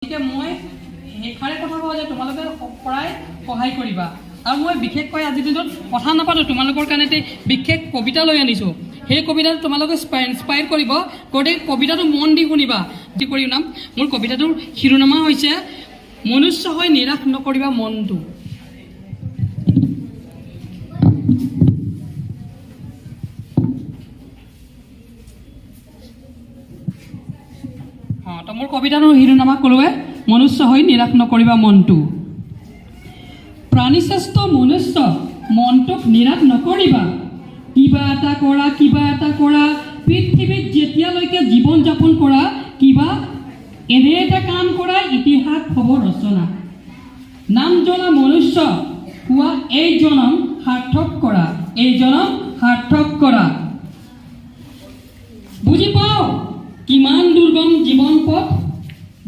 গতিকে মই সেইষাৰে কথা কওঁ যে তোমালোকে পৰাই সহায় কৰিবা। আৰু মই বিশেষকৈ আজিৰ দিনটোত কথা নাপাতোঁ, তোমালোকৰ কাৰণে এটি বিশেষ কবিতা লৈ আনিছোঁ। সেই কবিতাটো তোমালোকে ইনস্পায়াৰ কৰিব। গতিকে কবিতাটো মন দি শুনিবা। কি কৰি নাম মোৰ কবিতাটোৰ শিৰোনামা হৈছে মনুষ্য হৈ নিৰাশ নকৰিবা মনটো। অঁ, তো মোৰ কবিতাটোৰ শিৰোনামা ক'লোৱে, মনুষ্য হৈ নিৰাশ নকৰিবা মনটো। প্ৰাণীশ্ৰেষ্ঠ মনুষ্য, মনটোক নিৰাশ নকৰিবা। কিবা এটা কৰা, কিবা এটা কৰা। পৃথিৱীত যেতিয়ালৈকে জীৱন যাপন কৰা, কিবা এনে এটা কাম কৰা, ইতিহাস হ'ব ৰচনা। নাম জনা মনুষ্য হোৱা, এই জনম সাৰ্থক কৰা, এই জনম সাৰ্থক কৰা। বুজি পাওঁ কিমান দুৰ্গম জীৱন পথ,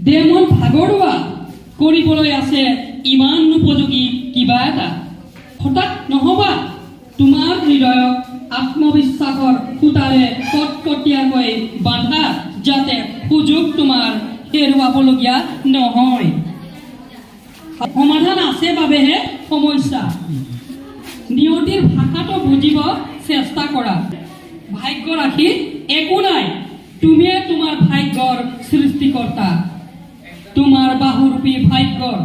দেহ মন ভাগৰুৱা কৰিবলৈ আছে ইমান উপযোগী কিবা এটা। হতাশ নহবা, তোমাৰ হৃদয়ক আত্মবিশ্বাসৰ সূতাৰে কটকটীয়াকৈ বান্ধা, যাতে সুযোগ তোমাৰ হেৰুৱাবলগীয়া নহয়। সমাধান আছে বাবেহে সমস্যা। নিয়তিৰ ভাষাটো বুজিব চেষ্টা কৰা। ভাগ্য ৰাখি একো নাই, তুমিয়ে তোমাৰ ভাগ্যৰ সৃষ্টিকৰ্তা। তোমাৰ বাহুৰূপী ভাগ্যৰ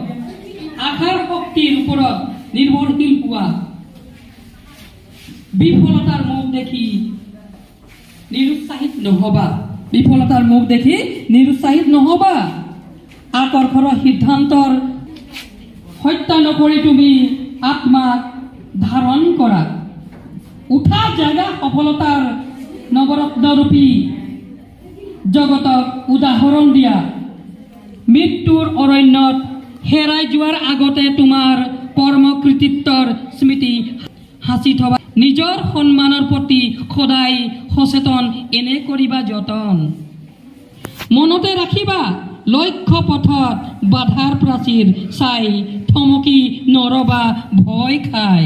আশাৰ শক্তিৰ ওপৰত নিৰ্ভৰশীল হোৱা। বিফলতাৰ মুখ দেখি নিৰুৎসাহিত নহবা, বিফলতাৰ মুখ দেখি নিৰুৎসাহিত নহবা। আকৰ্ষণৰ সিদ্ধান্তৰ হত্যা নকৰি তুমি আত্মাক ধাৰণ কৰা। উঠা জাগা, সফলতাৰ নৱৰত্নৰূপী জগতক উদাহৰণ দিয়া। মৃত্যুৰ অৰণ্যত হেৰাই যোৱাৰ আগতে তোমাৰ কৰ্মকৃতিত্বৰ স্মৃতি সাঁচি থবা। নিজৰ সন্মানৰ প্ৰতি সদায় সচেতন, এনে কৰিবা যতন। মনতে ৰাখিবা, লক্ষ্য পথত বাধাৰ প্ৰাচীৰ চাই থমকি নৰবা ভয় খাই।